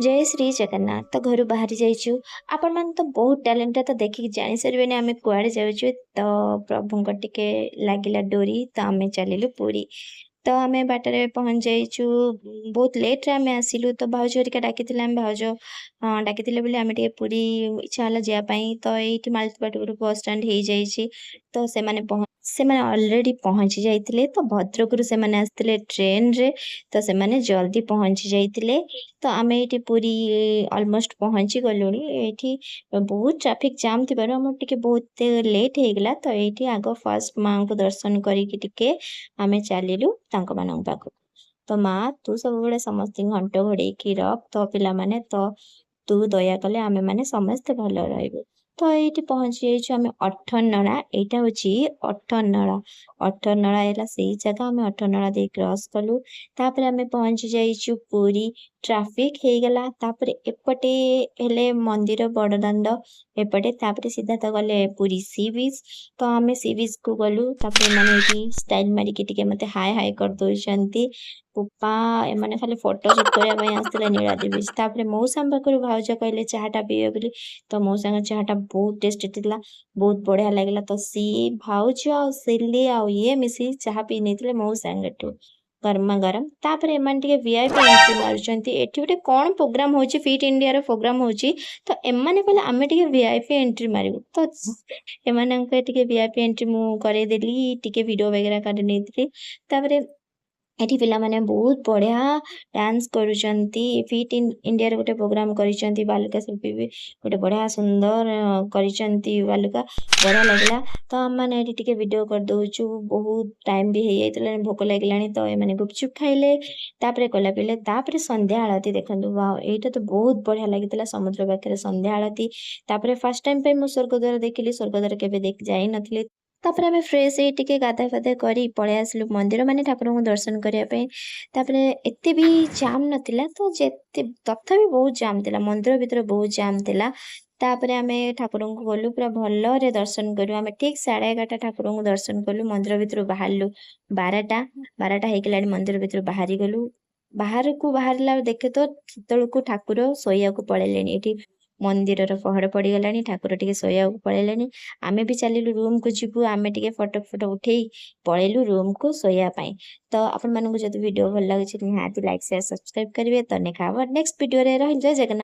ଜୟ ଶ୍ରୀ ଜଗନ୍ନାଥ। ତ ଘରୁ ବାହାରି ଯାଇଛୁ। ଆପଣମାନେ ତ ବହୁତ ଟ୍ୟାଲେଣ୍ଟେଡ଼, ତ ଦେଖିକି ଜାଣିସାରିବେନି ଆମେ କୁଆଡ଼େ ଯାଉଛୁ। ତ ପ୍ରଭୁଙ୍କ ଟିକେ ଲାଗିଲା ଡୋରି, ତ ଆମେ ଚାଲିଲୁ ପୁରୀ। ତ ଆମେ ବାଟରେ ପହଞ୍ଚି ଯାଇଛୁ। ବହୁତ ଲେଟ୍ରେ ଆମେ ଆସିଲୁ। ତ ଭାଉଜ ହେରିକା ଡାକିଥିଲେ, ଆମେ ଭାଉଜ ଡାକିଥିଲେ ବୋଲି ଆମେ ଟିକେ ପୁରୀ ଇଚ୍ଛା ହେଲା ଯିବା ପାଇଁ। ତ ଏଇଠି ମାଳତୀପାଟପୁର ବସ୍ ଷ୍ଟାଣ୍ଡ ହେଇଯାଇଛି। ତ ସେମାନେ ଅଲରେଡ଼ି ପହଞ୍ଚି ଯାଇଥିଲେ। ତ ଭଦ୍ରକରୁ ସେମାନେ ଆସିଥିଲେ ଟ୍ରେନରେ, ତ ସେମାନେ ଜଲ୍ଦି ପହଞ୍ଚି ଯାଇଥିଲେ। ତ ଆମେ ଏଇଠି ପୁରୀ ଅଲମୋଷ୍ଟ ପହଞ୍ଚି ଗଲୁଣି। ଏଇଠି ବହୁତ ଟ୍ରାଫିକ୍ ଜାମ୍ ଥିବାରୁ ଆମର ଟିକେ ବହୁତ ଲେଟ୍ ହେଇଗଲା। ତ ଏଇଠି ଆଗ ଫାଷ୍ଟ ମାଆଙ୍କୁ ଦର୍ଶନ କରିକି ଟିକେ ଆମେ ଚାଲିଲୁ ତାଙ୍କମାନଙ୍କ ପାଖକୁ। ତ ମା, ତୁ ସବୁବେଳେ ସମସ୍ତଙ୍କୁ ଘଣ୍ଟ ଘୋଡ଼େଇକି ରଖ। ତ ପିଲାମାନେ, ତ ତୁ ଦୟା କଲେ ଆମେମାନେ ସମସ୍ତେ ଭଲ ରହିବୁ। ତ ଏଇଠି ପହଞ୍ଚି ଯାଇଛୁ ଆମେ ଅଠରନଳା। ଏଇଟା ହଉଛି ଅଠରନଳା। ଅଠରନଳା ହେଲା ସେଇ ଜାଗା। ଆମେ ଅଠରନଳା ଦେଇ କ୍ରସ୍ କଲୁ। ତାପରେ ଆମେ ପହଞ୍ଚି ଯାଇଛୁ ପୁରୀ। ଟ୍ରାଫିକ୍ ହେଇଗଲା। ତାପରେ ଏପଟେ ହେଲେ ମନ୍ଦିର ବଡ଼ଦାଣ୍ଡ ଏପଟେ। ତାପରେ ସିଧା ତ ଗଲେ ପୁରୀ ସି ବିଚ୍। ତ ଆମେ ସି ବିଚ୍ କୁ ଗଲୁ। ତାପରେ ଏମାନେ ଏଇଠି ଷ୍ଟାଇଲ ମାରିକି ଟିକେ ମତେ ହାଏ ହାଏ କରିଦଉଛନ୍ତି। ବୋପା, ଏମାନେ ଖାଲି ଫଟୋ ସୁଟ୍ କରିବା ପାଇଁ ଆସିଥିଲେ ନୀଳାଦ୍ରି ବିଚ୍। ତାପରେ ମଉସାଙ୍କ ପାଖରୁ ଭାଉଜ କହିଲେ ଚାହାଟା ପିଇବେ ବୋଲି। ତ ମଉସାଙ୍କ ଚାହାଟା ବହୁତ ଟେଷ୍ଟି ଥିଲା, ବହୁତ ବଢିଆ ଲାଗିଲା। ତ ସିଏ, ଭାଉଜ ଆଉ ସିଲି ଆଉ ଇଏ ମିଶି ଚାହା ପିଇ ନେଇଥିଲେ ମଉସାଙ୍କଠୁ ଗରମା ଗରମ। ତାପରେ ଏମାନେ ଟିକେ ଭିଆଇପି ଏଣ୍ଟ୍ରି ମାରୁଛନ୍ତି। ଏଠି ଗୋଟେ କ'ଣ ପ୍ରୋଗ୍ରାମ ହଉଛି, ଫିଟ୍ ଇଣ୍ଡିଆର ପ୍ରୋଗ୍ରାମ ହଉଛି। ତ ଏମାନେ କହିଲେ ଆମେ ଟିକେ ଭିଆଇପି ଏଣ୍ଟ୍ରି ମାରିବୁ। ତ ଏମାନଙ୍କ ଟିକେ ଭିଆଇପି ଏଣ୍ଟ୍ରି ମୁଁ କରେଇଦେଲି, ଟିକେ ଭିଡ଼ିଓ ବଗେରା କରି ନେଇଥିଲି। ତାପରେ ଏଠି ପିଲାମାନେ ବହୁତ ବଢ଼ିଆ ଡ୍ୟାନ୍ସ କରୁଛନ୍ତି। ଫିଟ୍ ଇଣ୍ଡିଆର ଗୋଟେ ପ୍ରୋଗ୍ରାମ କରିଛନ୍ତି। ବାଲୁକା ଶିଳ୍ପୀ ବି ଗୋଟେ ବଢ଼ିଆ ସୁନ୍ଦର କରିଛନ୍ତି ବାଲୁକା, ବଢ଼ିଆ ଲାଗିଲା। ତ ଆମେମାନେ ଏଠି ଟିକେ ଭିଡ଼ିଓ କରିଦଉଛୁ। ବହୁତ ଟାଇମ୍ ବି ହେଇଯାଇଥିଲା, ଭୋକ ଲାଗିଲାଣି। ତ ଏମାନେ ଗୁପଚୁପ୍ ଖାଇଲେ, ତାପରେ କୋଲା ପିଇଲେ। ତାପରେ ସନ୍ଧ୍ୟା ଆଳତି ଦେଖନ୍ତୁ। ୱାଓ, ଏଇଟା ତ ବହୁତ ବଢ଼ିଆ ଲାଗିଥିଲା, ସମୁଦ୍ର ପାଖରେ ସନ୍ଧ୍ୟା ଆଳତି। ତାପରେ ଫାର୍ଷ୍ଟ ଟାଇମ୍ ପାଇଁ ମୁଁ ସ୍ୱର୍ଗଦ୍ୱାର ଦେଖିଲି। ସ୍ୱର୍ଗଦ୍ୱାର କେବେ ଦେଖି ଯାଇନଥିଲି। ତାପରେ ଆମେ ଫ୍ରେଶ୍ ହେଇ ଟିକେ ଗାଧା ଫାଧା କରି ପଳେଇ ଆସିଲୁ ମନ୍ଦିର, ମାନେ ଠାକୁରଙ୍କୁ ଦର୍ଶନ କରିବା ପାଇଁ। ତାପରେ ଏତେ ବି ଜାମ୍ ନଥିଲା, ତ ଯେତେ ତଥାପି ବହୁତ ଜାମ୍ ଥିଲା, ମନ୍ଦିର ଭିତରେ ବହୁତ ଜାମ୍ ଥିଲା। ତାପରେ ଆମେ ଠାକୁରଙ୍କୁ ଗଲୁ, ପୁରା ଭଲରେ ଦର୍ଶନ କଲୁ। ଆମେ ଠିକ୍ 11:30 ଠାକୁରଙ୍କୁ ଦର୍ଶନ କଲୁ। ମନ୍ଦିର ଭିତରୁ ବାହାରିଲୁ 12ଟା। 12ଟା ହେଇଗଲାଣି, ମନ୍ଦିର ଭିତରୁ ବାହାରି ଗଲୁ। ବାହାରକୁ ବାହାରିଲା ଦେଖେ ତ ସେତେବେଳକୁ ଠାକୁର ଶୋଇବାକୁ ପଳେଇଲେଣି। ଏଠି ମନ୍ଦିରର ପହଡ଼ ପଡ଼ିଗଲାଣି, ଠାକୁର ଟିକେ ଶୋଇବାକୁ ପଳେଇଲେଣି। ଆମେ ବି ଚାଲିଲୁ ରୁମକୁ ଯିବୁ। ଆମେ ଟିକେ ଫଟୋ ଫଟୋ ଉଠେଇ ପଳେଇଲୁ ରୁମକୁ ଶୋଇବା ପାଇଁ। ତ ଆପଣମାନଙ୍କୁ ଯଦି ଭିଡ଼ିଓ ଭଲ ଲାଗୁଛି, ନିହାତି ଲାଇକ୍, ସେୟାର, ସବସ୍କ୍ରାଇବ କରିବେ। ତ ଦେଖା ହବ ନେକ୍ସଟ ଭିଡ଼ିଓରେ। ରହିଲି, ଜୟ ଜଗନ୍ନାଥ।